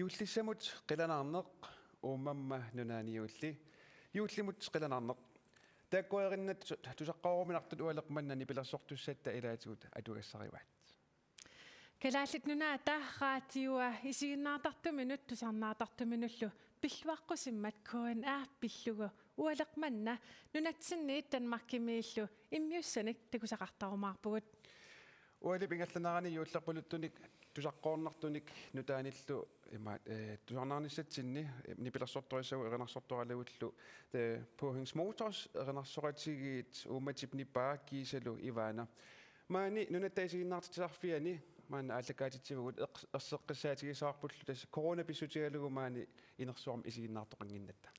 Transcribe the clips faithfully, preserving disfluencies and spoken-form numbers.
Juullissamut qilanaarneq, uummamma nunaani juulli. Juullimut qilanaarneq. Taakkuerinnat tu-, tusaqqooruminartut Ualeq Manna nipilersortussatta ilaatigut atugassarivaat. Kalaallit Nunaata Radioa isiginnaartartuminut tusarnaartartuminullu pilluaqqusimmat K N R pillugu Ualeq Manna nunatsinniit Danmarkimiillu immiussanik takusaqartarumaarpugut. Ualeq ingerlanerani juullerpaluttunik tusaqqoornartunik nutaanillu ima, eh, tusarnaarnissatsinni, eh, nipilersortorissagut erinarsortoralugullu, eh, Påhængsmotors erinarsoqatigiit uummatip nipaa kiisalu Ivana. Maani Nunatta Isiginnaartitsisarfiani maanna aallakaatitsivugut eq-, erseqqissaatigissavarpullu tassa corona pissutigalugu maani inersuarmi isiginnaartoqannginnatta.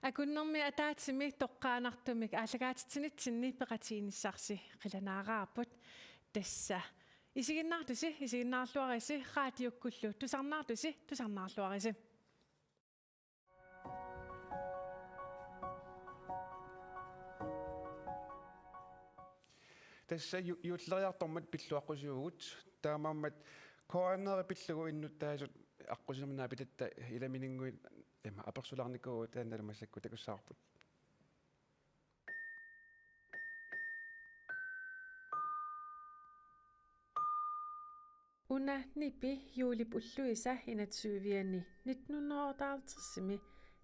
Akunnermi ataatsimi toqqaannartumik aallakaatitsinitsinni peqatigiinnissarsi qilanaaraarput. Tassa isiginnaartusi, isiginnaarluarisi, Radiukkullu tusarnaartusi, tusarnaarluarisi. Tassa ju-, juulleriartormat pilluaqqusivugut, taamaammat K N R pillugu innuttaasut aqqusinermi naapitatta ilamininnguit ima apersulaarnikuuvugut, taannalu massakkut takussavarput. Una nipi juulip ulluisa enogtyve-ani nitten hundrede og otteoghalvtreds-imi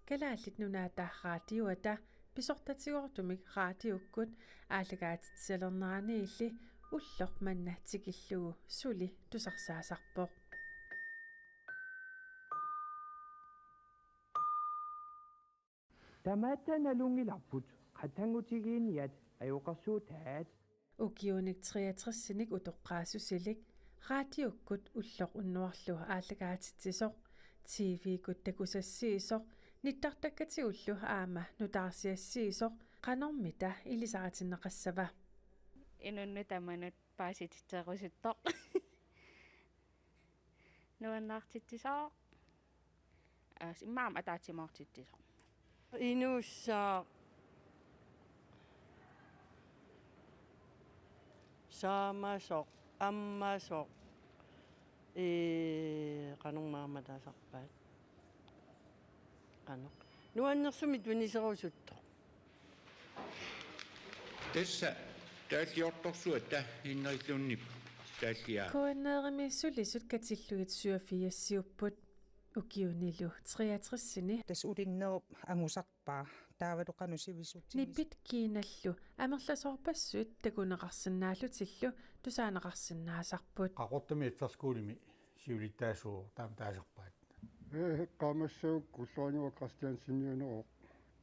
Kalaallit Nunaata Radioata pisortatigoortumik Radiukkut aallakaatitsisalerneraniilli ulloq manna tikillugu suli tusarsaasarpoq. Tamatta nalunngilarput, qatanngutigiinniat ajoqersuutaat. Ukiunik treogtres-inik utoqqaassusilik Radiukkut ulloq unnuarlu aallakaatitsisoq, T V-kkut takusassiisoq, nittartakkatigullu aamma nutaarsiassiisoq qanormita ilisaritinneqassava? Inunnut tamanut paasititserusuttut. Nuannaartitsisoq. As-, immaqa aamma ataatsimoortitsisoq. Inuussaaq. Saamasoq, ammasoq. Ee, qanormaammat taasarpaat. Qanoq. Nuannersumik tuniserusuttoq. Tassa taalliortorsuatta innerilluunniit taalliaa. K N R-imi sulisut katillugit syvogfirsiupput. Ukiunilu treogtres-ini. Tassa ulinnerup angusarpaa. Taavalu qanoq sivisutigisoq. Nipit kiinallu amerlasoorpassuit takuneqarsinnaallutillu tusaaneqarsinnaasarput. Qaqortumi efterskolimi siulittaasuuvoq, taama taasarpaat. Ee, eqqaamassagukku ullorinnguaq Kristianseniuneroq,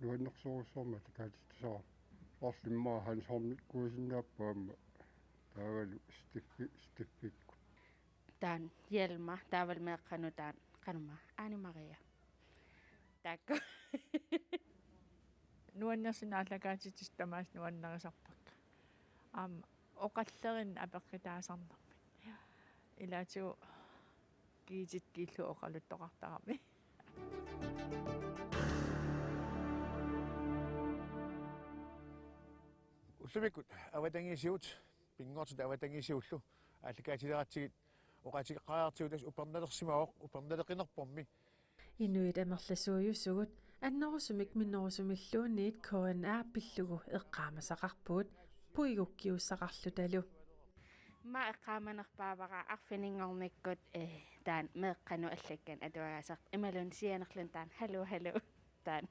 nuannersorujussuarmik aallakaatitsisara. Arlimmaa Hans Holmikkuusinnaapput aamma. Taavalu Steffi-, Steffikkut. Taanna Hjalmar, taavalu meeqqanut taanna qanormaa, Anne Maria. Taakku. Nuannersinnaallakaatitsis tamaasa nuannerisarpakka. Aamma oqallerinnut apeqqutaasarnermik. Ilaatigut kiitit kiillu oqaluttoqartarami. Ullumikkut avatangiisigut, pinngortitaq avatangiisiullu aallakaatileratsigit oqaatigeqqaariartigu tassa upernalersimavoq, upernaleqinerpormi. Inuit amerlasuujusugut annerusumik minnerusumilluunniit K N R pillugu eqqaamasaqarpugut puigukkiussaqarlutalu. Immaqa eqqaamanerpaavara arfininngornikkut, eh, taanna meeqqanut allakkanut atuagaasartoq imaluunniit sianerluni taanna hallo, hallo taanna.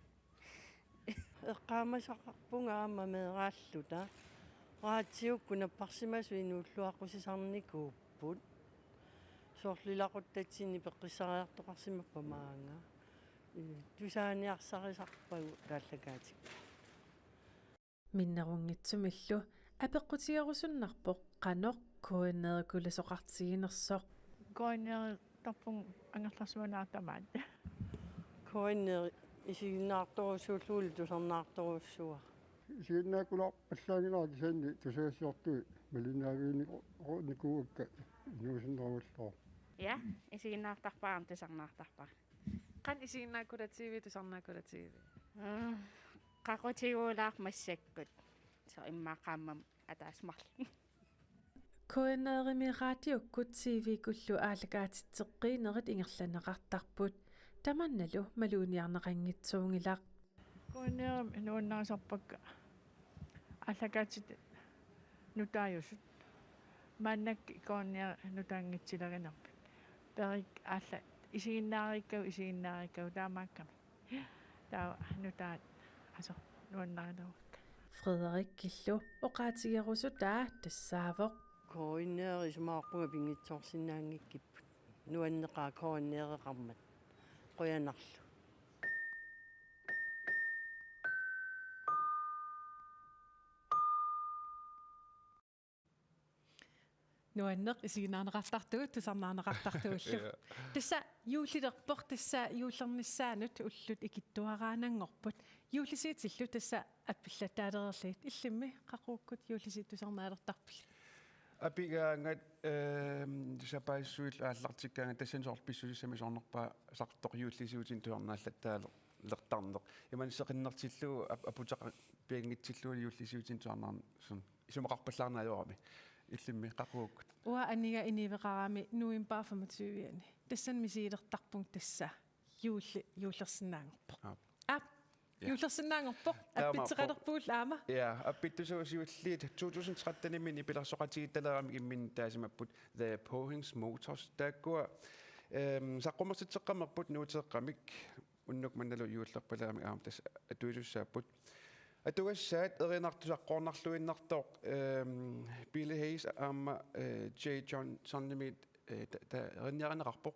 Eqqaamasaqarpunga aamma meeraalluta. Raatiukkut napparsimasut inuulluaqqusisarnikuupput. Soorlu ilaquttatsinnit peqqissariartoqarsimappat maanga. Ee, tusaaniarsarisarpagut aallakaatikkut. Minnerunngitsumillu apeqqutigerusunnarpoq qanoq K N R-ikkulasoqartiginersoq. K N R-ertarpunga angerlarsimanerat tamaat. K N R isiginnaartorujussuullugulu tusarnaartorujussuuara. Isiginnaakkunarpallaanngilara kisianni tusagassiortut malinnaaviginikuuakka inuusunnerugallarama. Ja, isiginnaartarpara aamma tusarnaartarpara. Qanoq isiginnaakkulatigivit, tusarnaakkulatigiviuk? Mm, qaqutiguulaarpoq massakkut. Soorlu immaqa qaammammi ataaseq marluk. K N R-imi raatiukkut T V-kkullu aallakaatitseqqiinerit ingerlanneqartarput. tamannalu maluuniarneqanngitsuunngilaq. Kuinniarami nuannarisarpakka aallakaatitit nutaajusut. Maannakkut kuinniarami nutaanngitsilerinerput. Perik aalla isiginnaariikkagut, isiginnaariikkagut taamaakkami. Taava nutaat aso nuannarineruakka. Frederikillu oqaatigerusutaa tassaavoq. Kuinniarami isumaqarpunga pinngitsoorsinnaanngikkipput. Nuanneqaaq kuinniareqarmat. Qujanarlu. Nuanneq isiginnaarneqartartugut, tusarnaarneqartartugullu. Ja. Tassa juullilerpoq, tassa juullernissaanut ullut ikittuaraanngorput. Juullisiutillu tassa appillattaalereerlugit. Illimmi qaqugukkut juullisiut tusarnaalertarpigit? Apigaangat, ehm, sapaassuillu aallartikkaangat tassani soorlu pissusissami soornerpaasartoq juullisiutinik tusarnaallattaaleq-, lertarneq. Imannak seqinnertillugu ap-, aputeqarpianngitsillugu juullisiutinik tusarnaarneq sun isumaqarpallaarneq ajorami. Illimmi qaqugukkut? Uanga aniga iniveqarami november femogtyve-ani. Tassani misigilertarpunga tassa. Juulli, juullersinnaanngorpoq. Aap. Aap. Ja. Juullersinnaanngorpoq. Taamaappoq. Appitseqalerpugut aamma. Ja, appittussat siulliit to tusind tretten-imi nipilersoqatigiittaleramik imminnut taasimapput The Pohings Motors. Taakkua, ehm, saqqummersitseqqammerput Nuuteeqqamik. Unnuk mannalu juullerpalaamik aamma tassa atuisussaapput. Atugassaat erinartoq tusaqquarnarluinnartoq, ehm, Billy Hayes aamma, eh, Jay Johnsonimit, eh, ta-, ta-, erinniarineqarpoq.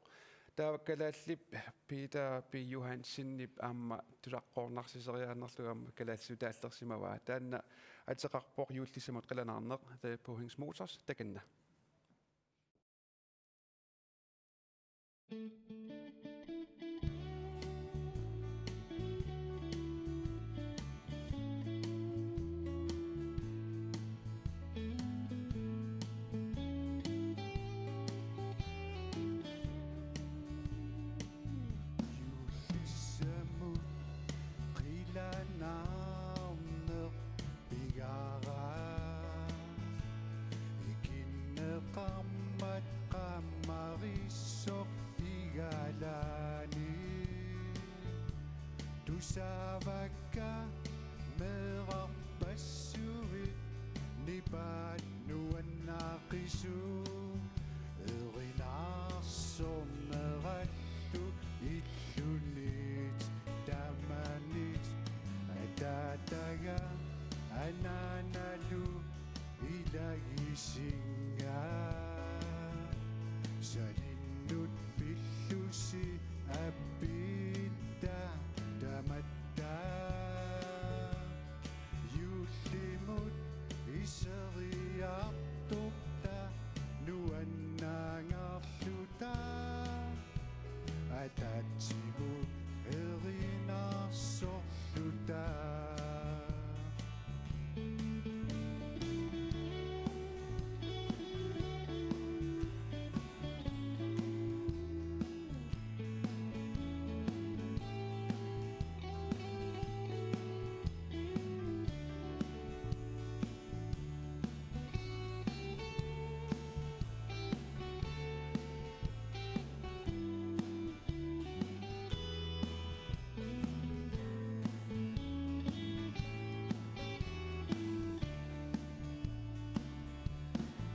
Taava kalaallip Peter P. Johansenip aamma tusaqquarnarsiseriaanerlugu aamma kalaallisutaallersimavaa. Taanna ateqarpoq juullissamut qilanaarneq, The Pohings Motors, takanna. Juullissamut qilanaarneq pigaara. Ikinneqarmat qamarissoq igalaani. Tusaavakka meerarpassuit nipaat nuannaaqisut. Erinaarsornerallu illunit tamanit ataataga anaanalu ilagisinga. Saninnut pillusi appiitta tamatta. Juullimut iseriartorta nuannaangaarluta. Ataatsimut erinaarsorluta.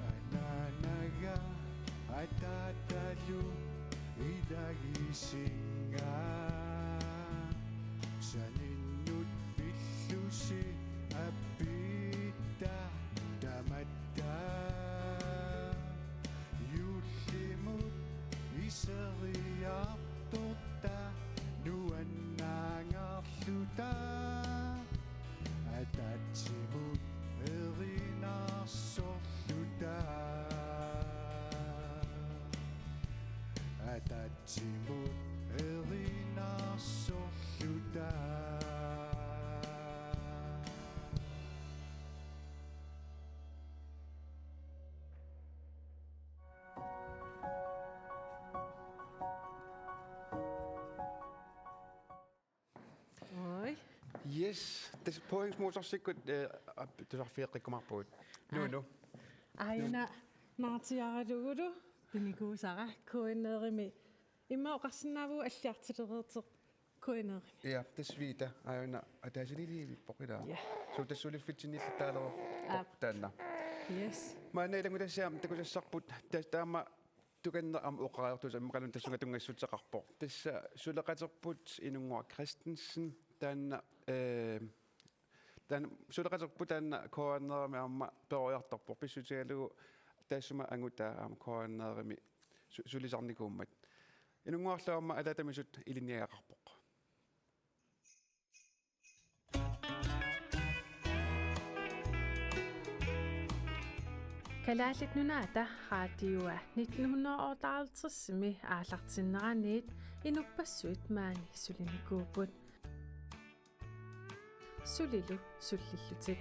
Anaanaga ataatalu ilagisinga. Saninnut pillusi appiitta tamatta. Juullimut iseriartorta nuannaangaarluta. Ataatsimut erinaarsorluta. Ataatsimut erinaarsorluta. Oj. Yes, tassa Pohings Motorsikkut, eh, ap-, tusarfigeqqikkumaarpugut. Aa. Nuunu. Aajuna naartiaralugulu pinikuusara K N R-imi Immaqa oqarsinnaavugut alliartilereersoq K N R-imi. Ja, tassa Vita, aajuna ataasiniliivippoq ilaa. Ja. Suu tassa suliffitsinniilluttaalerpoq. Aap. Taanna. Yes. Maanna ilanngutassiaq takusassarput ta-, taama tukanneq aamma oqariartuusoq immaqaluunniit tassunga tunngassuteqarpoq. Tassa suleqaterput Inunnguaq Christensen taanna, eh, taanna suleqaterput taanna K N R-imi aamma peroriartorpoq pissutigalugu taassuma angutaa aamma K N R-imi su-, sulisarnikuummat. Inunnguarlu aamma ataatamisut ilinniagaqarpoq. Kalaallit Nunaata Radioa nitten hundrede og otteoghalvtreds-imi aallartinneraniit inuppassuit maani sulinikuupput. Sulilu sullillutik.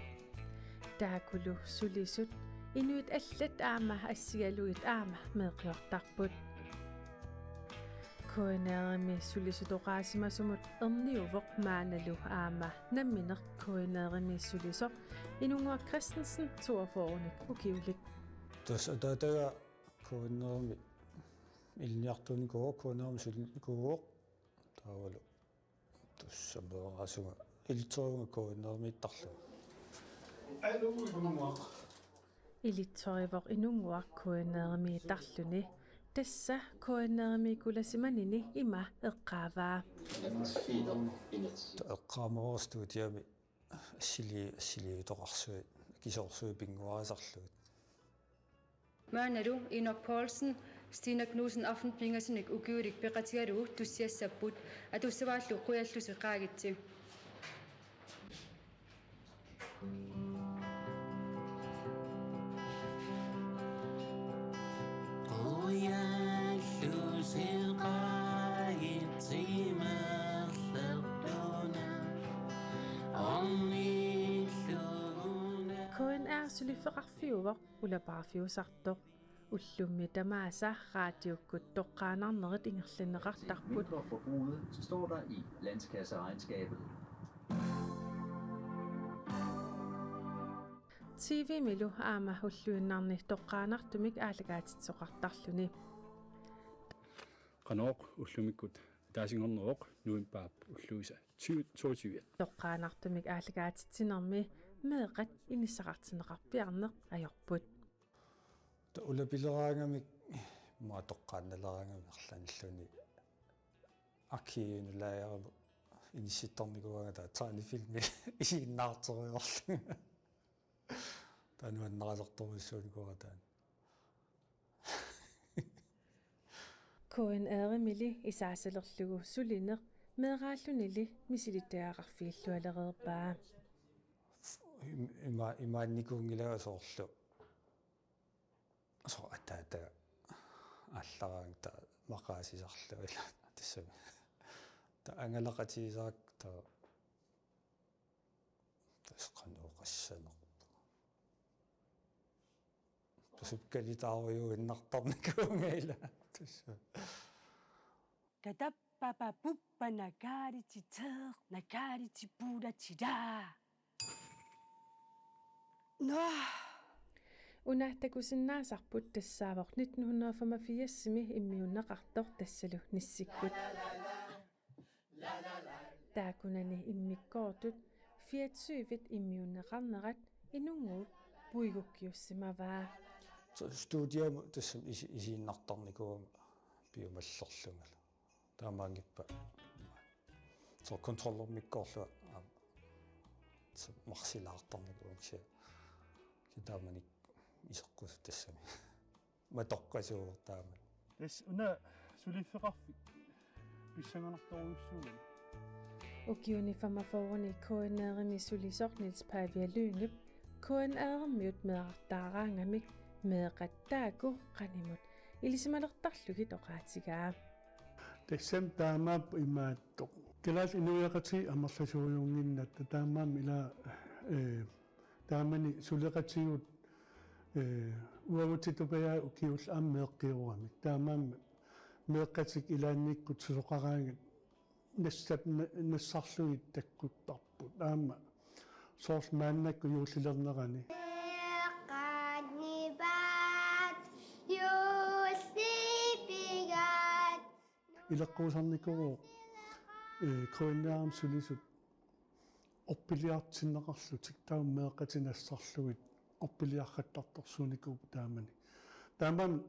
Taakulu sulisut inuit allat aamma assigalugit aamma meeqqiortarput. K N R-imi sulisut oqaasimasumut erniuvoq maannalu aamma nammineq K N R-imi sulisoq Inunnguaq Christensen toogfyrrenik ukiulik. Tassa ataataga K N R-imi ilinniartuunikuuvoq, K N R-imi sulinikuuvoq. Taavalu tassa meeraasunga ilitserivunga K N R-imiittarlunga. Ilitsorivoq Inunnguaq K N R-imiittarluni. Tassa K N R-imiikkulasimanini ima eqqaavaa. Eqqaamavara studiami assili-, assiliivitoqarsuit, akisoorsuit pinnguarisarlugit. Maannalu Inok Poulsen, Stina Knudsen Aftenpingasunik ukiulik peqatigalugu tussiassapput, atussavaallu qujallusi qaagitsi. Qujallusi qaagitsi merlertuna ornilluguna. K N R suliffeqarfiuvoq ulapaarfiusartoq. Ullummi tamaasa raatiukkut toqqaannarnerit ingerlanneqartarput. Mindre forbruget, så står der i landskasseregnskabet. T V-milu aamma ulluinnarni toqqaannartumik aallakaatitsisoqartarluni. Qanoq ullumikkut ataasinngorneruvoq novembarip ulluisa tyve toogtyve. Toqqaannartumik aallakaatitsinermi meeqqat inissaqartinneqarpiarneq ajorput. Taava ulapileraangamik, immaqa toqqaannaleraangamik arlaanni arkiivini laagerimut inissittarnikuugatta tegnefilmi isiginnaartoriarlunga. Taava nuannarilertorujussuunikuuara taanna. K N R-imili isaasalerlugu sulineq meeraallunili misilittagaqarfigillualereerpaa. Im-, ima-, imaannikuunngilanga soorlu. Soorlu ataata aallaraangat maqaasisarlugu ilaa tassami. Taava angalaqatigisarakkit taava tassa qanoq oqassanerpoq. Tassa kalitaarujussuinnartarnikuuvunga ilaa tassa. Katappapapuppa nakaalititeeq nakaalitipulatilaa. Nå. Una takusinnaasarput tassaavoq nitten hundrede og femogfirs-imi immiunneqartoq tassalu Nissikkut. Taakkunani immikkoortut fireogtyvit immiunneqarnerat Inunnguup puigukkiussimavaa. Studiami tassami isi-, isiginnartarnikuugama piumallerlungalu. Taamaanngippat. Soorlu kontrollermikkoorlunga aamma. Soorlu marsilaartarnikuugama kisianni. Kisianni taamani iseqqusut tassami. Matoqqasuuvoq taamani. Tassa una suliffeqarfik pissanganartorujussuugami. Ukiuni femogfyrreni K N R-imi sulisoq Niels Pavia Lyngep K N R-imiut meerartaaraangamik meeqqat taakku qanimut ilisimalertarlugit oqaatigaa. Tassami taamaappoq imaattoq. Kalaallit inuiaqatigiit amerlasuujunnginnatta taamaammat ilaa, eh, taamani suleqatigut, eh, uagutsitut pajaa ukiullit aamma meeqqioramik. Taamaammat meeqqatik ilaannikkut susoqaraangat nassap-, na-, nassarlugit takkuttarput. Aamma soorlu maannakkut juullilernerani. Meeqqat nipaat juullipigaat. Ileqquusarnikuuvoq, eh, K N R-imi sulisut orpiliartinneqarlutik, taava meeqqatik nassarlugit orpiliarrattartorsuunikuupput taamani. Taamaammat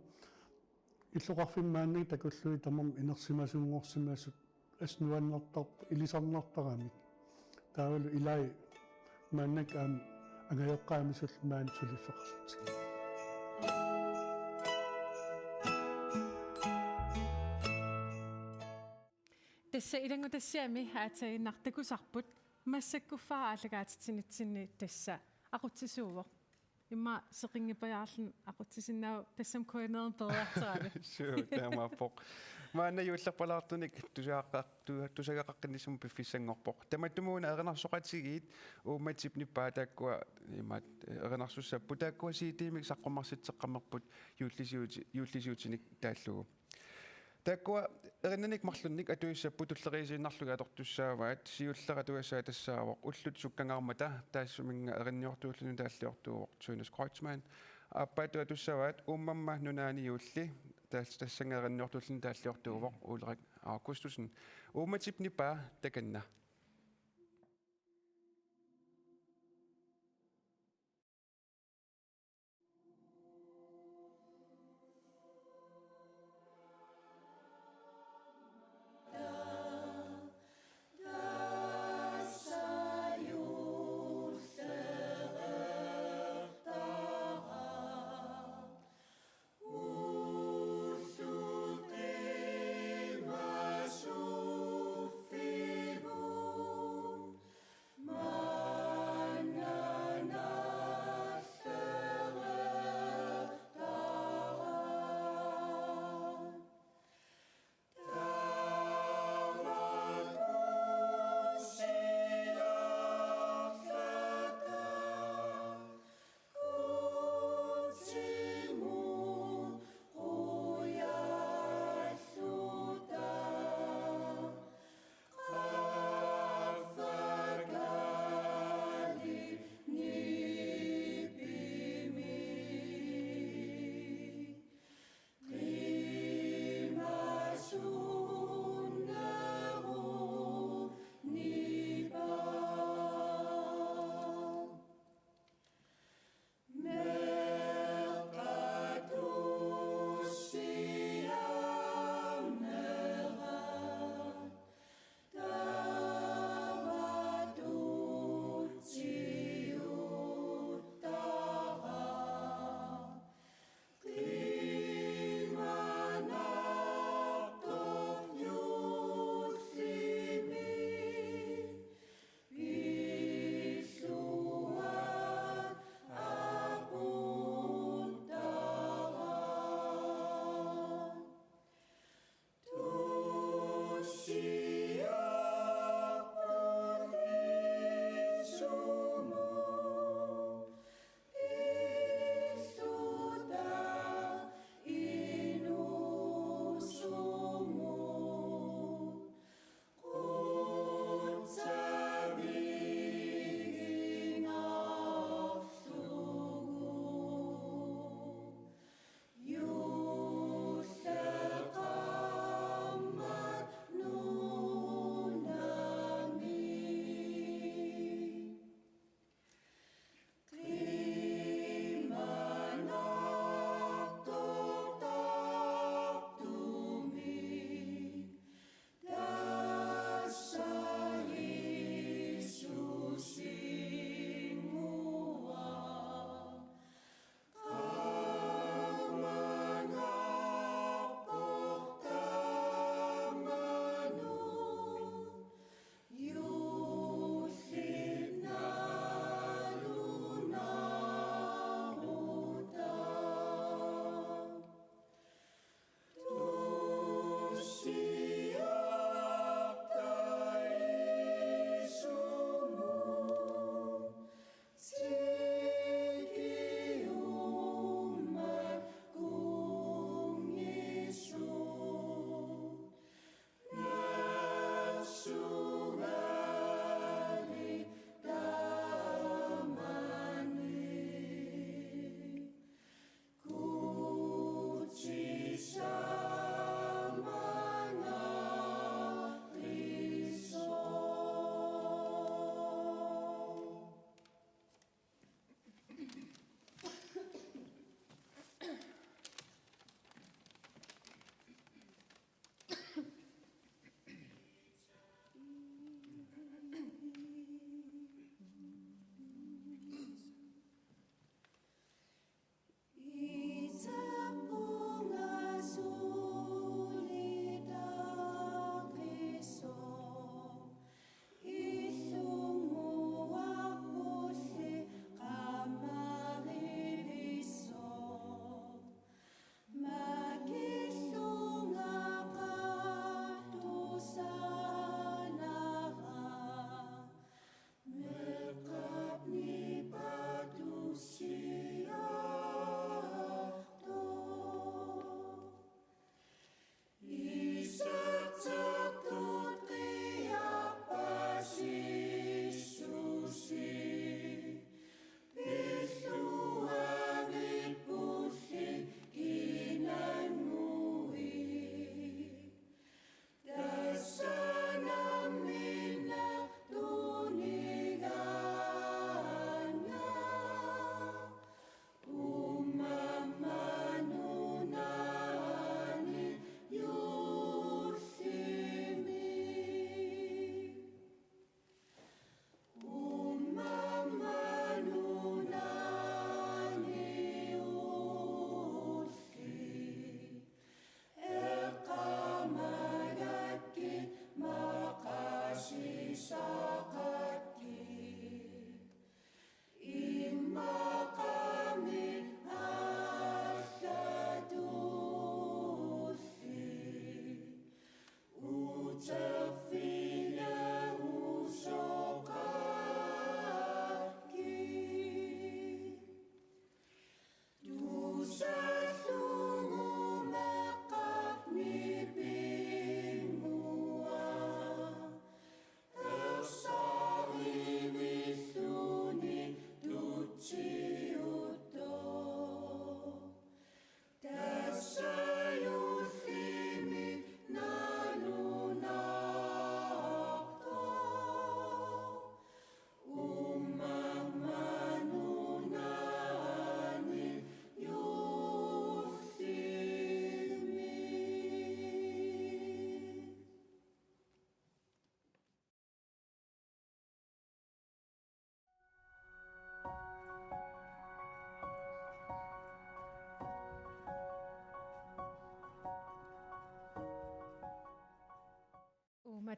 illoqarfimmi maannakkut takullugit tamarmik inersimasunngorsimasut assut nuannertarput ilisarnartaramik. Taavalu ilai maannakkut aamma angajoqqaamisullu maani suliffeqarlutik. Tassa ilanngutassiami aatsaannguaq takusarput, massakkuffaa aallakaatitsinitsinni tassa aqutsisuuvoq. Immaqa seqinngipajaarluni aqutsisinnaavoq, tassami K N R-imi periartorami. Suu, taamaappoq. Maanna juullerpalaartunik tusagaqar-, tu-, tusagaqaqqinnissumik piffissanngorpoq. Tamatumuuna erinarsoqatigiit uummatip nippaa taakkua imaat, eh, erinarsussapput, taakkua C D-mik saqqummersitseqqammerput juullisiuti-, juullisiutinik taallugu. Taakkua erinnannik marlunnik atuissapput, tulleriiaasiinnarlugit atortussaavaat. Siulleq atugassaa tassaavoq ullut sukkangaarmata, taassuminnga erinniortuulluni taalliortuuvoq Tønnes Kreutzmann. Aappaattut atussavaat Uummamma Nunaanni Juulli, taas-, tassannga erinniortuulluni taalliortuuvoq Ulrik Augustussen. Uummatip nippaa takanna.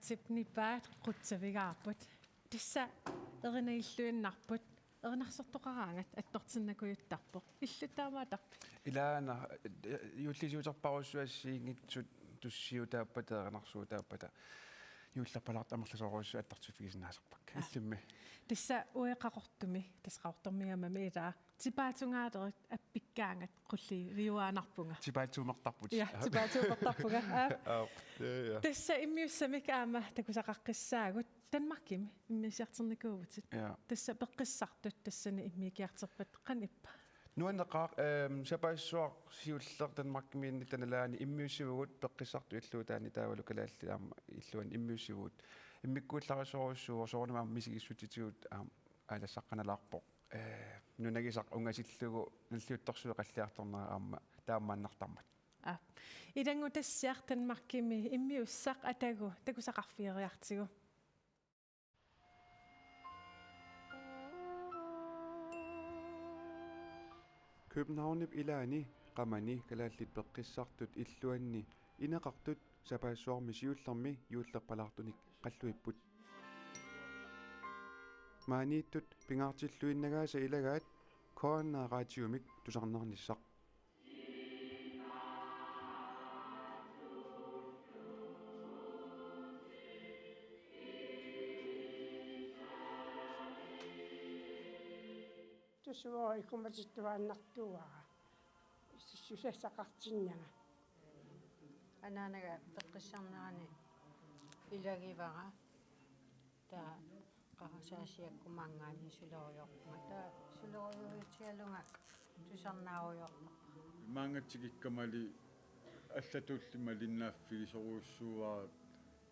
Tip nipaat qutsavigaarput. Tassa erinagilluinnarput. Erinarsortoqaraangat attortinnakujuttarpoq. Illut taamaattarpit? Ilaana, eh, juullisiuterparujussuit assigiinngitsut tussiutaappata, erinarsuutaappata, juullerpallaartut amerlasoorujussuit attortiffigisinnaasarpakka. Aa. Illimmi. Tassa uagut Qaqortumi, tassa Qaqortormiigamik ilaa, tipaatungaaterit appikkaangat qulliviuaannarpunga. Tipaatsuumertarput. Ja, tipaatsuumertarpunga. Aa. Aap, ja, ja. Tassa immiussamik aamma takusaqaqqissaagut. Danmarkimi immiussiartornikuuvutit. Ja. Tassa peqqissartut tassani immiikkiartorpat qanoq ippa? Nuanneqaaq, ehm, sapaassuaq siulleq Danmarkimiinnitta nalaani immiussivugut, peqqissartut illuutaanni taavalu kalaallit aamma illuanni immiussivugut. Immikkuullarissorujussuuvoq, soorunami aamma misigissutitigut aamma aalassaqqanalaarpoq. Eh, nunagisaq ungasillugu nalliuttorsuit qalliartornerat aamma taamaannartarmat. Aa. Ilanngutassiaq Danmarkimi immiussaq atagu takusaqarfigeriartigu. Københavnip ilaani qamani kalaallit peqqissartut illuanni ineqartut sapaassuarmi siullermi juullerpallaartunik qalluipput. Maaniittut pingaartilluinnagaasa ilagaat K N R Radiomik tusarnaarnissaq. Tussuuvoq ikumatittuaannartuuara. Susassaqartinnanga. Anaanaga peqqissarnerani ilagivara. Taava qarasaasiakkumaanngaanniit sulerujoorpunga. Taava sulerujuutsigalunga tusarnaarujoortarpara. Maanga tikikkamali allatulli malinnaaffigisorujussuuara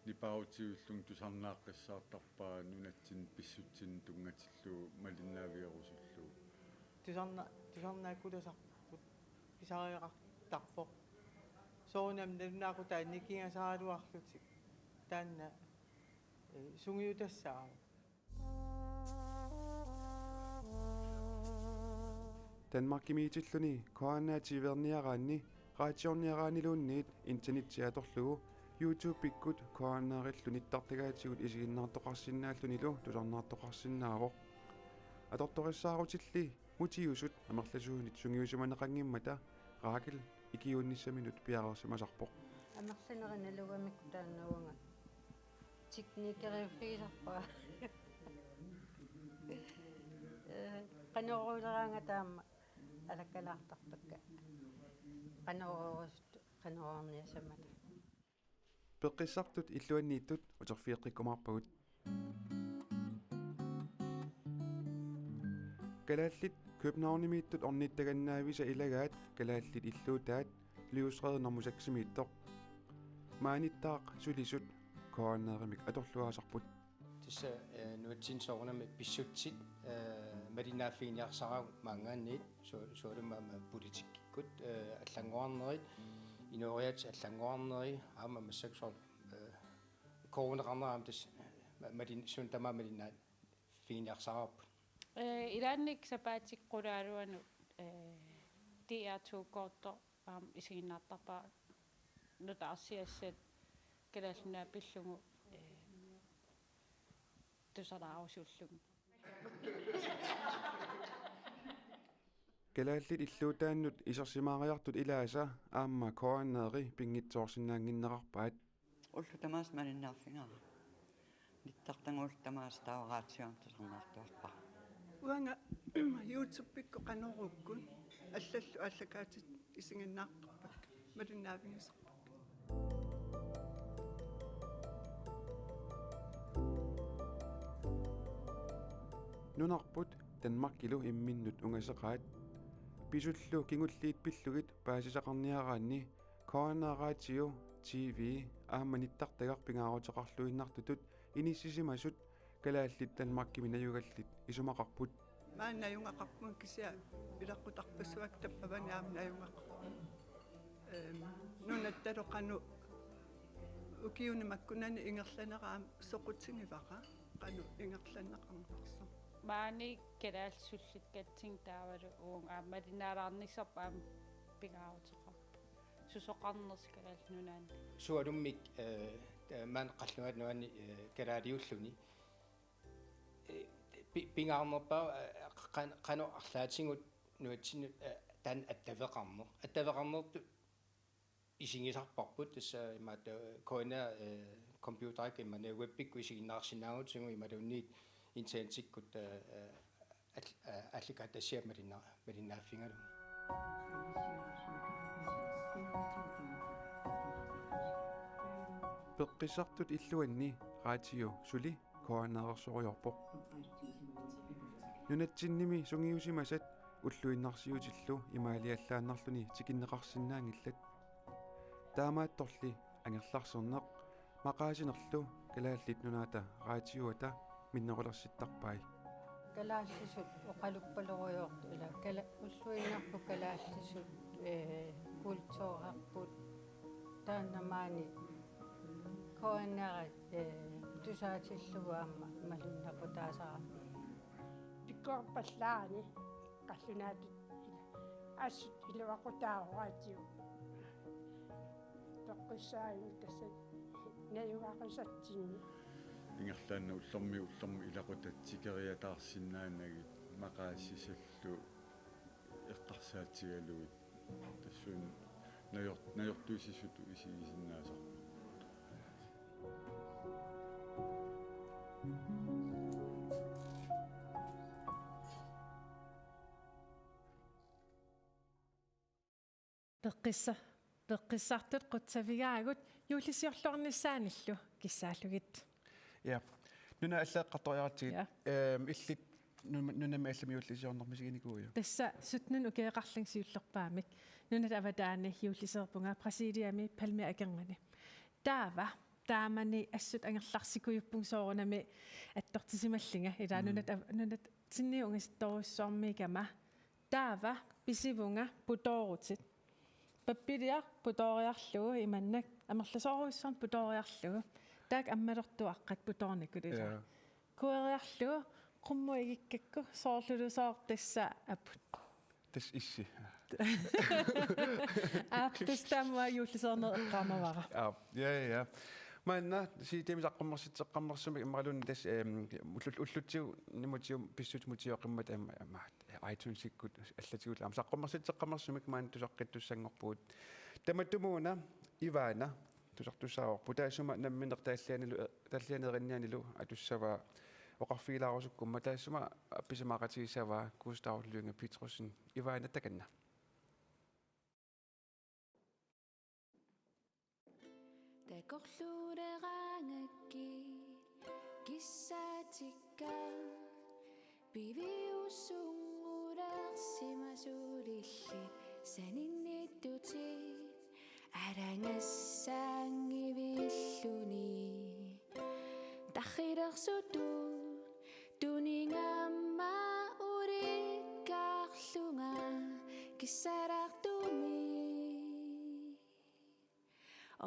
nipaarutivillugu tusarnaaqqissaartarpara nunatsinni pissutsinut tunngatillugu malinnaavigerusullugu. Tusarna-, tusarnaakkutasarput pisariaqartarpoq. Soorunami nalunaaqutai nikingasaraluarlutik taanna, eh, sungiutassaavoq. Danmarkimiitilluni K N R T V-erniaraanni, radiorniaraanniluunniit internettia atorlugu, YouTube-ikkut K N R-illu nittartagaatigut isiginnaartoqarsinnaallunilu tusarnaartoqarsinnaavoq. Atortorissaarutilli mutiusut amerlasuunit sungiusimaneqanngimmata Rachel ikiuinnissaminut piareersimasarpoq. Amerlanerit nalugamikku taanna uanga teknikeriuffigisarpara. Eh, qanoruuleraangat taama alakkalaartarpakka. Qanoruurusuttut, qanoruuniassammata. Peqqissartut illuanniittut uterfigeqqikkumaarpagut. Kalaallit Københavnimiittut ornittagannaavisa ilagaat kalaallit illuutaat Livsrede nummer seks-imiittoq. Maaniittaaq sulisut K N R-imik atorluaasarput. Tassa, eh, nunatsinni soorunami pissutsit, eh, malinnaaffiginiarsaraat maanngaanniit su-, sualummik aamma politikkikkut, eh, allanngorarneri, inooriaatsit allanngorarneri, aamma massakkut soorlu, eh, koruneqarnera aamma tassa, eh, ma-, malin-, suut tamaat malinnaaffigineqartarput. Eh, ilaanni sapaatip qulaaluanut, eh, D R to-kortoq aamma isiginnaartarpara nutaarsiassat Kalaallit Nunaat pillugu, eh, tusalaarusullugu. Kalaallit illuutaannut isersimaariartut ilaasa aamma K N R-i pinngitsoorsinnaannginnerarpaat. Ullut tamaasa malinnaaffigaara. Nittartagaq ullut tamaasa taava raatioami tusarnaartuarpara. Uanga YouTube-ikkut qanoruukkut allallu aallakaatitit isiginnaartarpakka, malinnaavigisarpakka. Nunarput Danmarkilu imminnut ungaseqaat. Pisullu kingulliit pillugit paasisaqarniaraanni K N R Radio, T V aamma nittartagaq pingaaruteqarluinnartutut inissisimasut kalaallit Danmarkimi najugallit isumaqarput. Maani najugaqarpunga kisianni ilaquttarpassuakka tappavani aamma najugaqarpunga. Ehm, nunattalu qanoq ukiuni makkunani ingerlanera aamma soqutigivara, qanoq ingerlanneqarnersoq. Maani kalaallit sullikkatsinni taavalu uunga aamma malinnaalaarnissarput aamma pingaaruteqarpoq. Susoqarnersoq Kalaallit Nunaanni. Sualummik, eh, Eh, maani qallunaatut nuanni, eh, kalaaliulluni. Eh, pi-, pingaarnerpaaq, eh, qan-, qanoq arlaatigut nunatsinnut, eh, taanna attaveqarneq. Attaveqarnertut isigisarparput tassa imaattoq, eh, K N R, eh, computerikkut imaluunniit webikkut isiginnaarsinnaagutigu imaluunniit internetikkut, eh, eh, al-, eh, aallakaatitassiaq malinna-, malinnaaffigalugu. Peqqissartut illuanni radio suli K N R-ersorujoorpoq. Nunatsinnimi sungiusimasat ulluinnarsiutillu imaaliallaannarluni tikinneqarsinnaanngillat. Taamaattorli angerlarserneq maqaasinerlu Kalaallit Nunaata Raatiuata minnerulersittarpai. Kalaallisut oqaluppalurujoortut ila kala-, ulluinnarput kalaallisut, eh, kulturerput taanna maani K N R-it, eh, tusaatillugu aamma malunnaqutaasarami. Pikkorpallaani qallunaatut ila assut iluaqutaavoq raatiu. Peqqissaarami tassa najugaqisatsinni. Ingerlaannaq ullormiit ullormut ilaqutat tikeriataarsinnaanagit maqaasisallu eqqarsaatigalugit tassuuna najor-, najortuussisutut isigisinnaasarput. Peqqissa-, peqqissartut qutsavigaagut juullisiorluarnissaanillu kissaallugit. Ja. Nuna, alla eqqartoriaratsigit. Ja. Ehm, illit nuna-, nunami allami juullisiorneq misiginikuuiuk? Tassa sytten ukiaqarlunga siullerpaamik. Nunat avataani juulliseerpunga Brasiliami Palmia akornanni. Taava, taamani assut angerlarsikujuppunga soorunami attortisimallunga. Ila Mm. nunat av-, nunatsinniit ungasittorujussuarmiigama. Taava pisivunga putoorutit. Pappiliaq putooriarlugu imannak amerlasoorujussuarnik putooriarlugu. Taakku ammalortuaqqat putoornikkut ila. Ja. Kueriarlugu qummut igikkakku soorlulusooq tassa aput. Tassa issi. Aap, tassa taama juulliseerneq eqqaamavara. Aap, ja, ja. Maanna C D-mi saqqummersitseqqammersumik imaluunniit tassa, ehm, ullut-, ullutsinnut nimutsium pissutsimut tioqimmat aamma, aamma iTunesikkut allatigullu aamma saqqummersitseqqammersumik maanna tusaqqittussanngorpugut. Tamatumuuna Ivana tusartussaavarput, taassuma namminneq taallianilu, taalliani erinnianilu atussavaa oqarfigilaarusukkumma, taassuma appisimaaqatigissavaa Gustav Lynge Petersen. Ivana, takanna. Takorluuleraangakkit kissaatikka piviusunngorsimasulillit saninnittutit alangassaanngivilluni. Tarrilersutut tunigamma ulikkaarlunga kissalaartumik.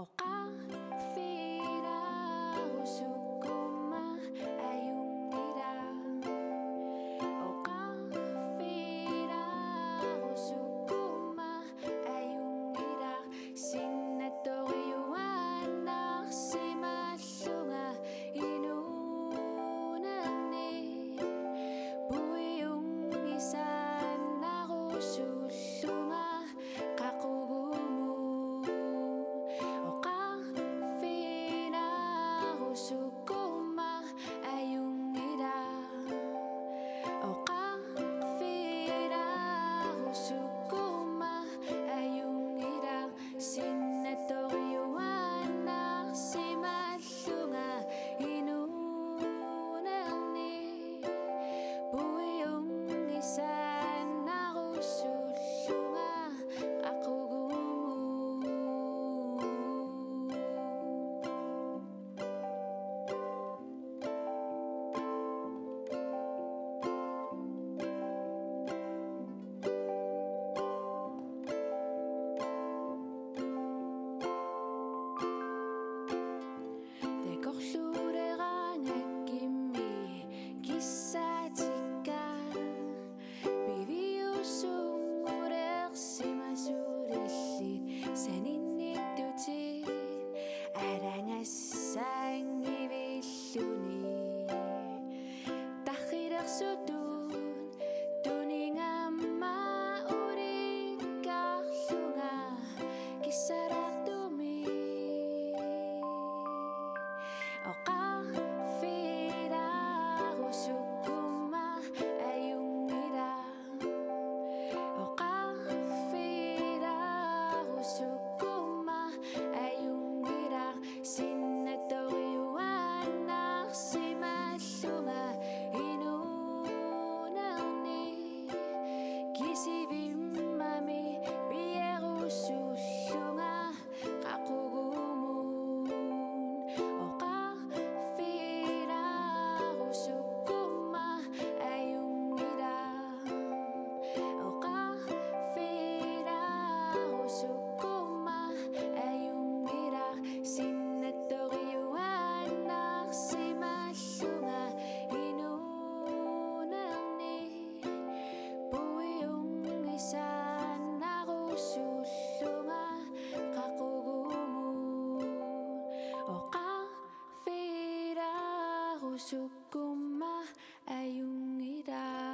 Oqarfigilaarusukkumma ajunngilaq. Oqarfigilaarusukkumma ajunngilaq. Sinnattoriuaannarsimallunga inuunerni puiunngisaannarusullunga qaqugumut. Oqarfi- Sutut tuningamma ulikkarlunga kissarartumik. Oqarfilaarusukkumma ajunngilaq. Oqarfilaarusukkumma ajunngilaq. Sinnattoriuaannarsimallunga inuunerni. Kisivimmami piarusullunga qaqugumut. Oqarfilaarusukkumma ajunngilaq. Oqarfilaarusukkumma ajunngilaq. Sinnattoriuaannarsimallunga inuunerni. Puiunngisaannarusullunga qaqugumut. Oqarfilaarusukkumma ajunngilaq.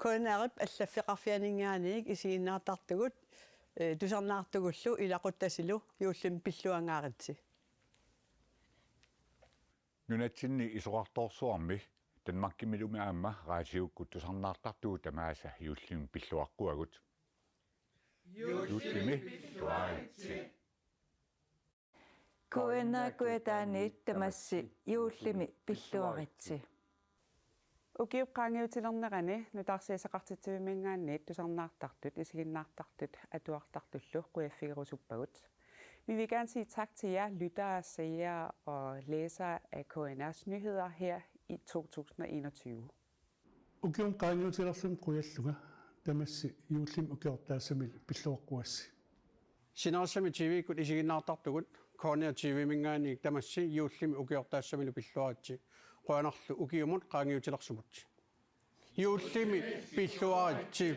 K N R-ip allaffeqarfianinngaanniit isiginnaartartugut, eh, tusarnaartugullu ilaquttasilu juullimi pilluangaaritsi. Nunatsinni isorartorsuarmi Danmarkimilumi aamma raatiukkut tusarnaartartugut tamaasa juullimi pilluaqquagut. Juullimi pilluaritsi. K N R Kujataaniit tamassi juullimi pilluaritsi. Ukiup qaangiutilernerani nutaarsiassaqartitsivimminngaanniit tusarnaartartut, isiginnaartartut, atuartartullu qujaffigerusuppagut. Vi vil gerne sige tak til jer lyttere, seere og læsere af K N R's nyheder her i to tusind og enogtyve. Ukiup qaangiutilerluni qujallunga tamassi juullimi ukiortaassamili pilluaqquassi. Sinerissami T V-kkut isiginnaartartugut K N R T V-minngaanniit tamassi juullimi ukiortaassamilu pilluaritsi. Qujanarlu ukiumut qaangiutilersumut. Juullimi pilluaritsi.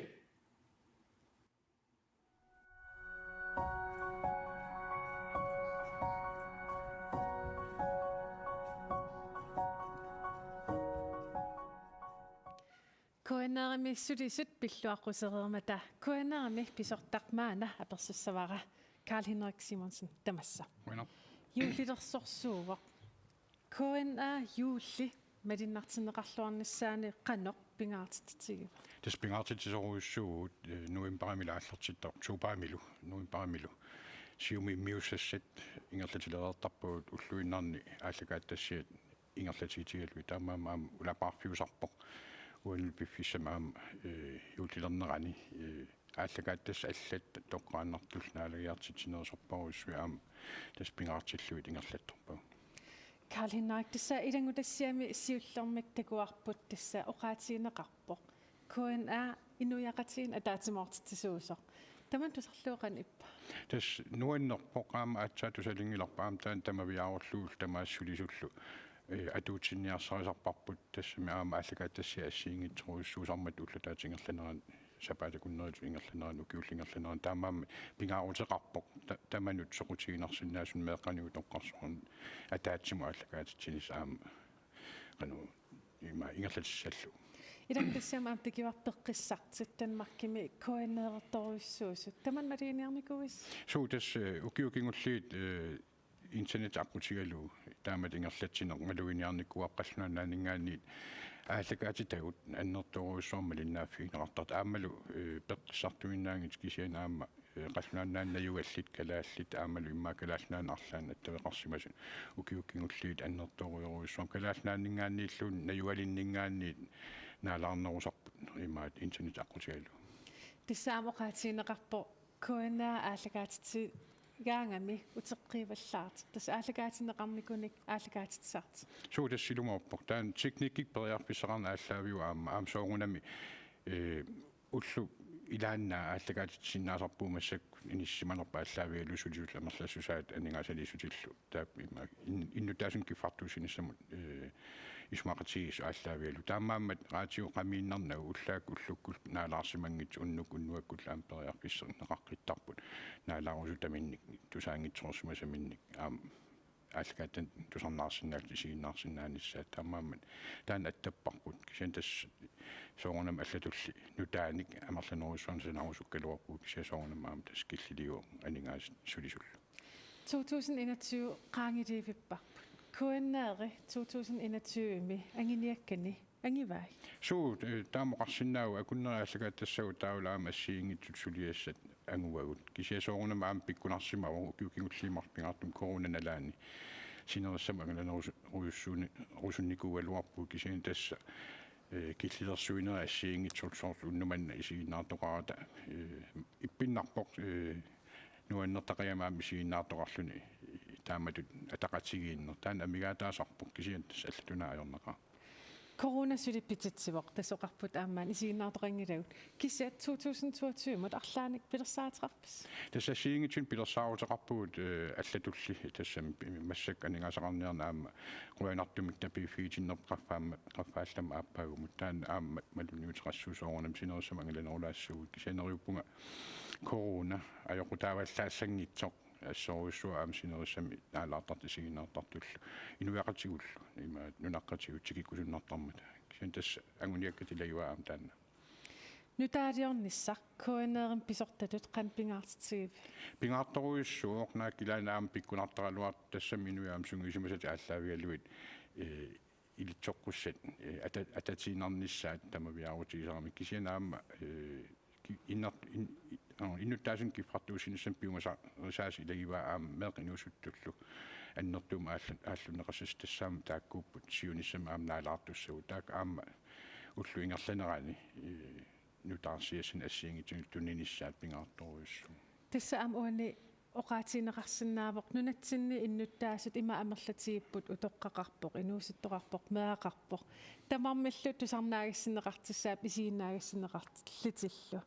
K N R-imi sulisut pilluaqqusereermata K N R-imi pisortaq maanna apersussavara. Karl Henrik Simonsen, tamassa. Bueno. Juullilersorsuuvoq. K N R juulli malunnartinneqarluarnissaani qanoq pingaartitsitigiva? Tassa pingaartitsisorujussuuvugut, eh, novembarimilu aallartitta oktobarimilu, novembarimilu. Siumut immiussassat ingerlatilereertarpagut ulluinnarni aallakaatitassiat ingerlatigitigalugit, taamaammat aamma ulapaarfiusarpoq uani piffissami aamma, eh, juullilernerani, eh, aallakaatitassat allat toqqaannartullu naalagiartitsinerusorpassuit aamma tassa pingaartillugit ingerlattarpagut. Karl Henrik, tassa ilanngutassiami siullermik takuarput tassa oqaatigineqarpoq K N R inuiaqatigiinni ataatsimoortitsisuusoq. Tamanna tusarlugu qanoq ippa? Tassa nuannerpoq, aamma aatsaat tusalinngilarput, aamma taanna tamaviaarullugu tamaasa sulisullu, eh, atuutsinniarsarisarparput, tassami aamma aallakaatitassiat assigiinngitsorujussuusarmata ulloq ataatsimut ingerlanerani, sapaatip akunneritut ingerlanerani, ukiullu ingerlanerani, taamaammat pingaaruteqarpoq ta-, tamanut soqutiginarsinnaasunik meeqqanik utoqqarsuarnik ataatsimut aallakaatitsinissaq aamma qanoq ima ingerlatissallugu. Ilanngutassiami aamma takuarput peqqissartut Danmarkimi K N R-ertorujussuusut. Tamanna maluginiarnikuuisi? Suu, tassa, eh, ukiut kingulliit, eh, internet aqqutigalugu taamatut ingerlatsineq maluginiarnikuuarput, qallunaat nunaanninngaanniit aallakaatitagut annertoorujussuarmik malinnaaffigineqartartut aammalu, eh, peqqissartuinnaanngitsut, kisianni aamma, eh, qallunaat nunaanni najugallit kalaallit aammalu immaqa Kalaallit Nunaanni arlaanni attaveqarsimasut ukiut kingulliit annertoorujorujussuarmik Kalaallit Nunaanninngaanniilluunniit najugalinninngaanniit naalaarnerusarput imaattoq internet aqqutigalugu. Tassa aamma oqaatigineqarpoq K N R aallakaatitsigaangami uteqqiivallaartoq. Tassa aallakaatinneqarnikunik aallakaatitsisartoq. Suu, tassa ilumoorpoq. Taanna teknikkikkut periarfissaqarneq aallaaviuvoq aamma, aamma soorunami, eh, ullut Ilaanni aallakaatitsisinnaasarpugut massakkut inissisimanerput aallaavigalugu sulisullu amerlassusaat aningaasaliissutillu. Taava immaqa in-, innuttaasunut kiffartuussinissamut, eh, isumaqatigiissut aallaavigalugu. Taamaammat radiup qamiinnarnagu ullaakkut ullukkullu naalaarsimanngitsut unnukkut unnuakkullu aamma periarfisserneqaqqittarput. Naalaarusutaminnik, tusaanngitsoorsimasaminnik, aamma aallakaatitanik tusarnaarsinnaallutik isiginnaarsinnaanissaat. Taamaammat taanna attapparput. Kisianni tassa soorunami allatulli nutaanik amerlanerujussuarnik sanarusukkaluarpugut, kisianni soorunami aamma tassa killiliivoq aningaasat sulisullu. To tusind enogtyve qaangiliivipparput. K N R-i to tusind enogtyve-mi anguniakkani angivai? Suu, eh, taama oqarsinnaavugut, akunneri aallakaatitassagut taavalu aamma assigiinngitsut suliassat anguagut. Kisianni soorunami aamma pikkunarsimavoq, ukiut kingulliit marluk pingaartumik coronap nalaani sinerissami angalanerujussuuni-, -rusunnikuugaluarpugut, kisianni tassa, eh, killilersuinerit assigiinngitsorlu, soorlu unnuk manna isiginnaartoqarata, eh, ippinnarpoq, eh, nuannertaqigami aamma isiginnaartoqarluni, eh, taamatut ataqatigiinneq. Taanna amigaataasarpoq, kisianni tassa allatut ajornaqaaq. Corona suli pititsivoq, tassa oqarputit aamma isiginnaartoqanngilagut. Kisianni to tusind toogtyve-mut arlaannik pilersaaruteqarpisi? Tassa assigiinngitsunik pilersaaruteqarpugut, eh, allatulli, tassami pi-, massakkut aningaasaqarniarneq aamma qujanartumik tapiiffigitinnerput qaffaamma-, qaffaallammat aappaagumut. Taanna aamma malunniuteqassaaq, soorunami sinerissami angalanerulaassuugut. Kisianni neriuppunga corona ajoqutaavallaassanngitsoq, assorujussuaq aamma sinerissami naalaartartut isiginnaartartullu, inuiaqatigullu, imaattoq nunaqqatigut tikikkusunnartarmata. Kisianni tassa anguniakkat ilagivaat aamma taanna. Nutaaliornissaq K N R-imi pisortatut qanoq pingaartitsigiviuk? Pingaartorujussuuvoq, naak ilaanni aamma pikkunartaraluartoq, tassami inuit aamma sungiusimasatik aallaavigalugit, eh, ilitsoqqussat, eh, ata-, atatiinnarnissaat tamaviaarutigisaramik, kisianni aamma, eh, ki-, innar-, in-, i-, aa, innuttaasunut kiffartuussinissamut piumasarisaasa ilagivaat aamma meeqqat inuusuttullu annertuumik aallu-, aallunneqassasoq, tassa aamma taakkuupput siunissami aamma naalaartussagut. Taakku aamma ullup ingerlanerani, eh, nutaarsiassanik assigiinngitsunik tuninissaat pingaartorujussuuvoq. Tassa aamma uani oqaatigineqarsinnaavoq, nunatsinni innuttaasut ima amerlatigipput, utoqqaqarpoq, inuusuttoqarpoq, meeraqarpoq. Tamarmillu tusarnaagassinneqartussaapput, isiginnaagassinneqarlutillu.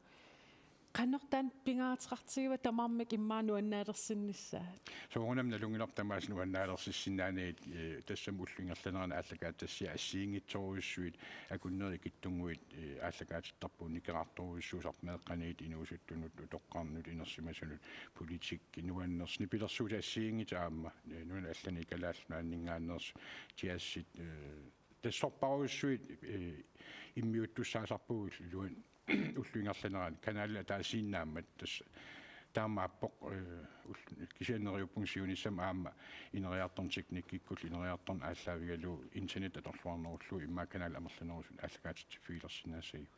Qanoq taanna pingaaruteqartigiva tamarmik immaqa nuannaalersinnissaat? Soorunami nalunngilarput tamaasa nuannaalersissinnaanerit, eh, tassami ullup ingerlanerani aallakaatitassiat assigiinngitsorujussuit, akunneri ikittunnguit, eh, aallakaatittarpagut, nikerartorujussuusarput meeqqaniit, inuusuttunut, utoqqarnut, inersimasunut, politikki, nuannersut, nipilersuutit assigiinngitsut aamma, eh, nunat allanik, Kalaallit Nunaanninngaanneersut, jazzit, eh, tassorparujussuit, eh, immiuttussaasarpagut iluani ullup ingerlanerani, kanalit ataasiinnaammat, tassa taamaappoq, eh, ul-, kisianni neriuppunga siunissami aamma ineriartorneq, teknikkikkullu ineriartorneq aallaavigalugu, internet atorluarnerullugu, immaqa kanalit amerlanerusut aallakaatitsiffigilersinnaassagigut.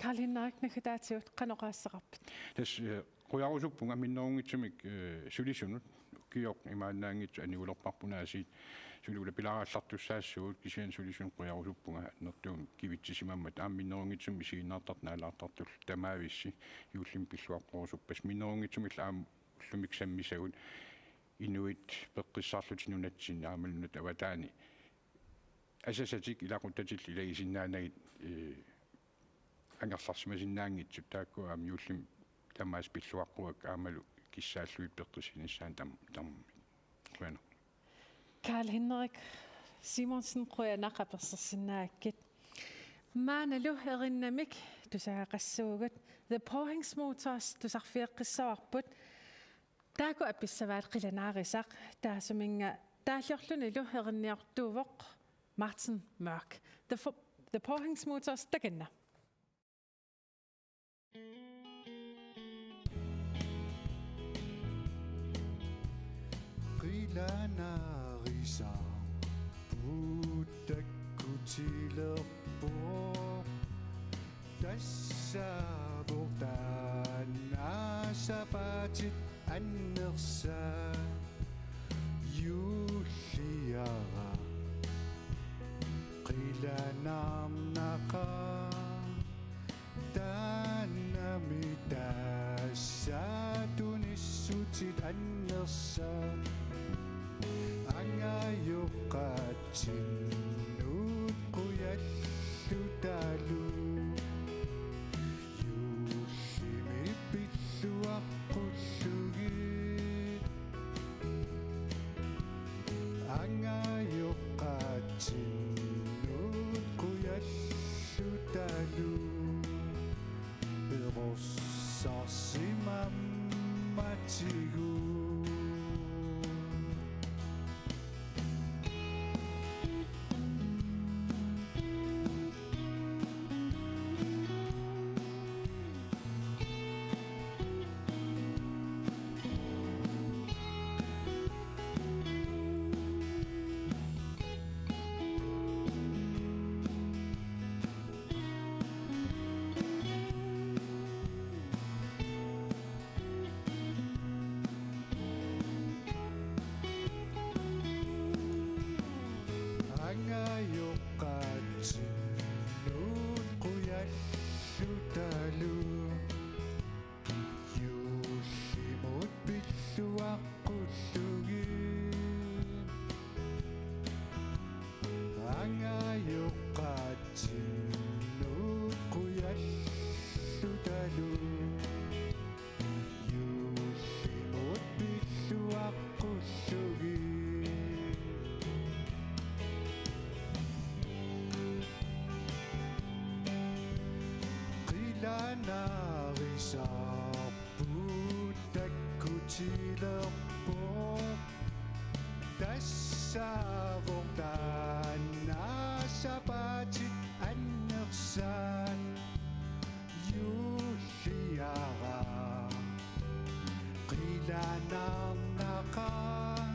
Karl Henrik, naggataatigut qanoq oqaaseqarpit? Tassa, eh, qujarusuppunga minnerunngitsumik, eh, sulisunut, ukioq imaannaanngitsoq anigulerparput aasiit, suli ulapilaarallartussaassaagut, kisianni sulisunut qujarusuppunga annertuumik kivitsisimammat. Aamma minnerunngitsumik isiginnaartartut naalaartartullu tamaavissi juullimi pilluaqqorusuppas. Minnerunngitsumillu aamma ullumikkut sammisagut inuit peqqissarlutik nunatsinni aammalu nunatta avataani asasatik ilaquttatillu ilagisinnaanagit, eh, angerlarsimasinnaanngitsut, taakku aamma juullimi tamaasa pilluaqquakka aammalu kissaallugit peqqissinissaannut tam-, tamarmik. Qujanaq. Karl Henrik Simonsen, qujanaq apersorsinnaagakkit. Maannalu erinnamik tusagaqassuugut. The Pohings Motors tusarfieqqissavarput. Taakku apissavaat qilanaarisaq, taassuminnga taalliorlunilu erinniortuuvoq Martin Mørch. The Fo-, The Pohings Motors, takanna. Qilanaarisaarput takkutilerpoq. Tassaavoq taanna sapaatit annersaat, juulliaraq qilanaarnaqaaq. Taannami tassa tunissutit annersaat, angajoqqaatsinnut qujalluta talu. Juulli Naarisarput takkutilerpoq. Tassaavoq taanna sapaatit annersaat. Juulliaraq qilanaarnaqaaq.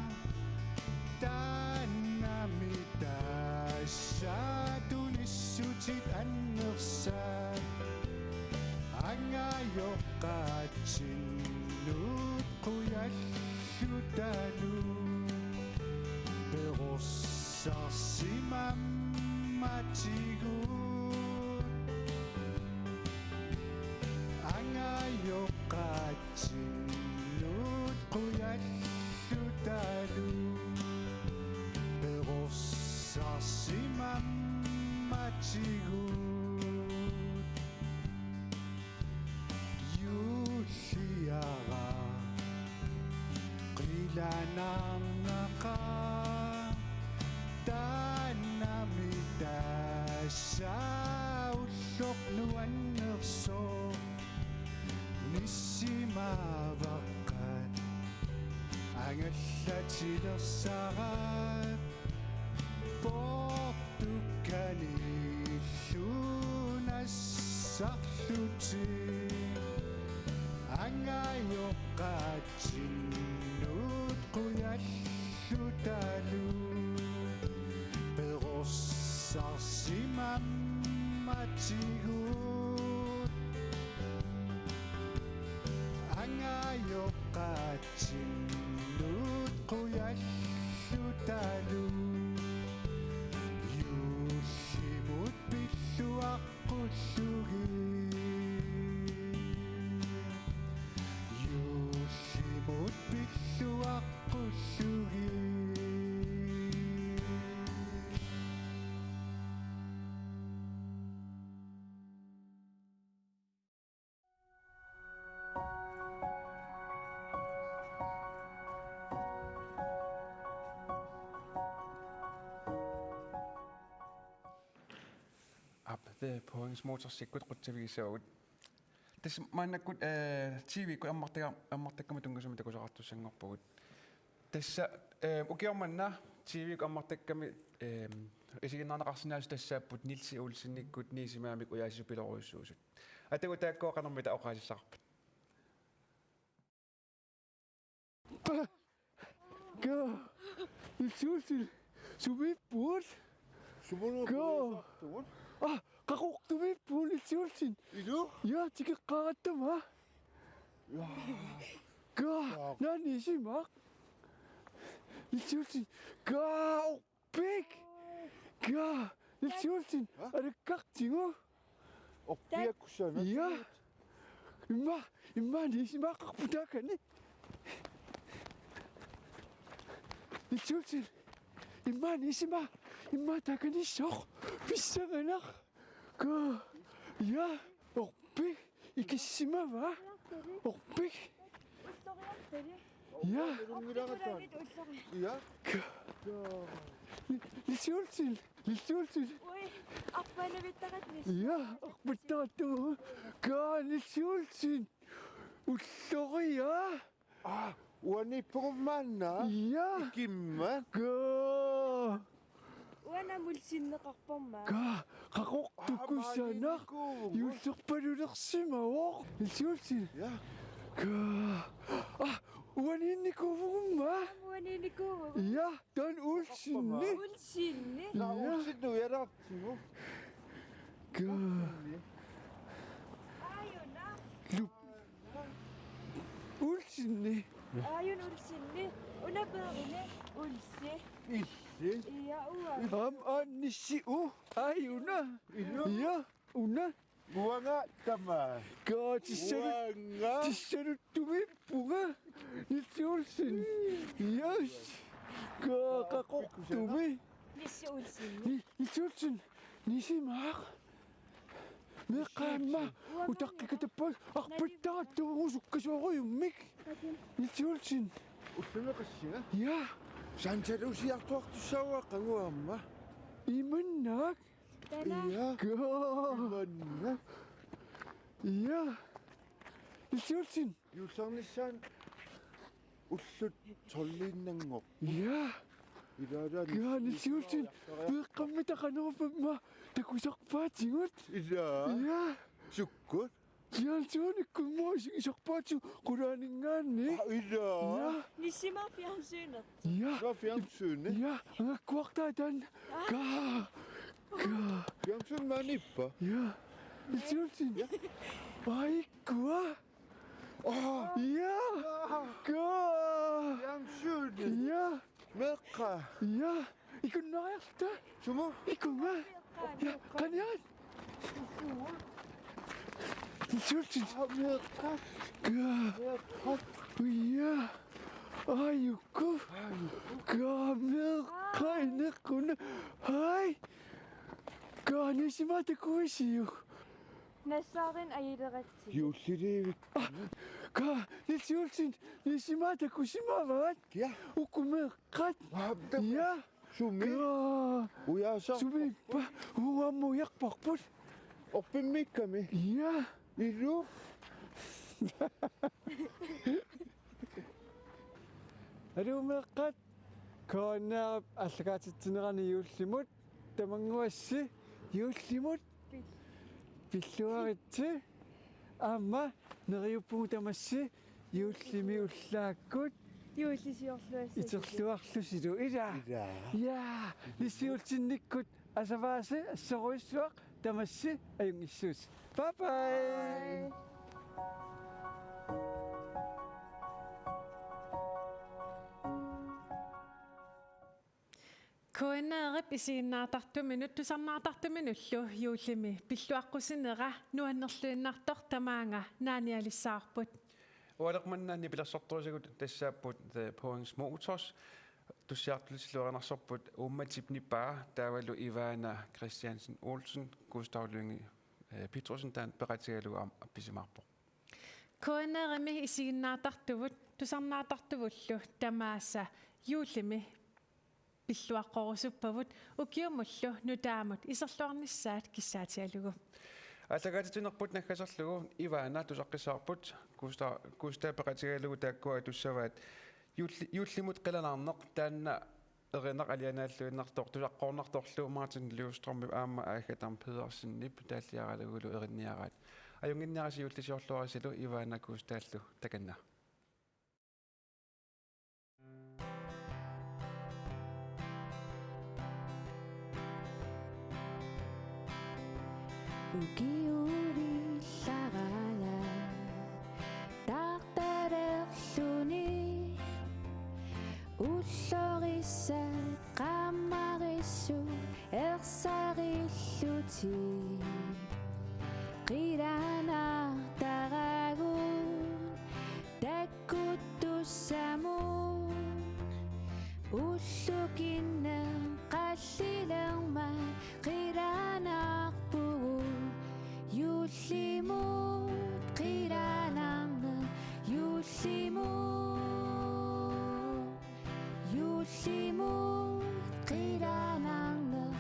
Taannami tassa tunissutit annersaat. Angajoqqaatsinnut qujallu- -talu perorsarsimammatigut. Angajoqqaatsinnut qujallu- -talu perorsarsimammatigut. Juulliaraq qilanaarnaqaaq. Taannami tassa ulloq nuannersoq. Nissimavaqqat angallatilersarat. Portukkanillu nassarlutik. Angajoqqaatsinnut qujallu- -talu perorsarsimammatigut. Angajoqqaatsinnut qujallu- -talu juullimut pilluaqqullugit. Juullimut pilluaqqullugit. Aap, The Points Motorsikkut qutsavigissavagut. Tassa maannakkut, eh, T V-kkut ammartaga-, ammartakkami tunngasumik takusaqartussanngorpugut. Tassa, eh, ukioq manna T V-kkut ammartakkami, eh, isiginnaarneqarsinnaasut tassaapput Niels Olsenikkut Niisimaamik ujaasisupilorujussuusut. Atagu taakkua qanormita oqaasissaqarpat? Ka. Ilsiulsil. Sumiippugut. Sumunu. Ka. Sumiippugut. Ah, Qaqortumiippugut Ilsiulsin. Ilu? Ja, tikeqqaarattama. Ja. Ka. Ja. Naani isimaaq. Ilsiulsin. Ka. Pik! Ka! Ilsiulsin, ha? Alakkartigu. Orpiakkussana. Ja. Imma, imma niisimaaqarput taakani. Ilsiulsin. Imma niisima, imma taakaniissoq. Pissanganaq. Ka. Ja. Orpik. Ikissimava? Orpik. Ja. Ulloriartali. Ja. Ulloriartali. Ja. Ilsiulsin. Ilsiulsin. Ui, arpaanavittaratni. Ja, arpattarattu. Ka, Ilsiulsin. Ulloriaq. Aa, uaniippugut maanna. Ja. Ikimmat. Ka. Uanga mulsinneqarporma. Ka, qaqortukkusanaq. Aa, maaniinnikuuvugut. Juullerpalulersimavoq. Ilsiulsin. Ja. Ka. Aa, uaniinnikuuvugumma. Uaniinnikuuvugut. Ja, taanna Olseni. Olseni. Ja. Naa, Olseni ujalaartigu. Ka. Aajuna. Lup. Olseni. Aajuna Olseni. Una peerina Olsi. Ilsi. Ja, uanga. Aamma Annissi u. Aajuna. Ilu. Ja, una. Uanga tamaat. Ka tissarut. Uanga. Tissaruttumiippunga. Ilsiulsin. Yes. Ka qaqortumi. Ilsi Olseni. Ni-, Ilsiulsin. Niisimaaq. Meeqqat aamma utaqqikatappaat arpattarattuuvoq sukkasoorujummik. Ilsiulsin. Ullumikkut qassinga? Ja. Santalusiartuartussaavara qanguamma. Imannak. Taanna. Ja. Ka. Imannak. Ja. Niels Olsen. Juullernissaanut ullut tolviinnanngorput. Ja. Ilaalaat. Ja, Niels Olsen. Meeqqammita qanorpiaq aamma takusarpaatigut. Ilaa. Ja. Sukkut? Fjernsynikkummi is-, isorpaatigut qulaaninngaanniit. Aa, ilaa. Ja. Nissimaa fjernsynertoq. Ja. Nå, fjernsyni. Ja, angakkuartaa taanna. Kaa. Kaa. Fjernsyn maaniippa? Ja. Niels Olsen. Ja. Aikkua. Aa. Ja. Kaa. Fjernsyni. Ja. Meeqqat. Ja. Ikunnaariarta. Sumut? Ikunga. Ja, qaniat. Niels Olsen. Aa, meeqqat. Kaa. Meeqqat. Ja. Ajuku. Ajuku. Kaa meeqqat inequnaq. Hai. Kaa nissimaa takuisiuk? Nassaarin ajuleratsigit. Juulliliivik. Aa, kaa Niels Olsen, nissimaa takusimavaat. Ja. Uku meeqqat. Aa, taku-. Ja. Sumi? Kaa. Ujaasarput. Sumiippa? Uammut ujarparput. Orpimmiikkami? Ja. Ilu? Aluu meeqqat, K N R-ip aallakaatitsinerani juullimut tamannguassi, juullimut pilluaritsi, aamma neriuppugut tamassi juullimi ullaakkut. Juullisiorluassasut. Iterluarlusilu, ilaa. Ilaa. Ja, Niels Olsenikkut asavaasi assorujussuaq tamassi ajunngissuusi. Bye bye. Bye. K N R-ip isiginnaartartuminut tusarnaartartuminullu juullimi pilluaqqusinera nuannerluinnartoq tamaanga naanialissavarput. Ualeq manna nipilersortorusagut tassaapput The Poems Motors. Tussiartulisilluarinersorput uummatip nipaa taavalu Ivana Christiansen Olsen, Gustav Lynge, eh, Petrussen taanna peqatigalugu aamma appisimaarpoq. K N R-imi isiginnaartartuvut tusarnaartartuvullu tamaasa juullimi pilluaqqorusuppavut ukiumullu nutaamut iserluarnissaat kissaatigalugu. Aallakaatitsinerput naggaserlugu Ivana tusaqqissavarput, Gusta-, Gustav peqatigalugu taakkua tussavaat juulli-, juullimut qilanaarneq, taanna erineq alianaalluinnartoq tusaqqoornartorlu Martin Løvstrømip aamma Agathe Dam Pedersenip taalliaralugulu erinniaraat. Ajunnginnerisi juullisiorluarisilu Ivana Gustavlu takanna. Ukiulillaraa tartalerluni ullorissat qammarissut ersarillutik qilanaartaragut takkuttussamut ullukinneq qallilermat qilanaarpugut juullimut qilanaarneq juullimut juullimut qilanaarneq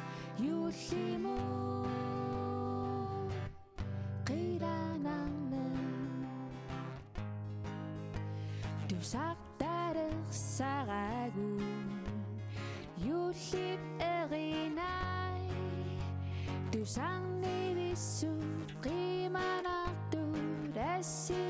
juullimut qilanaarneq tusartalersaragut juullip erinai tusarnivissut qimanartut assi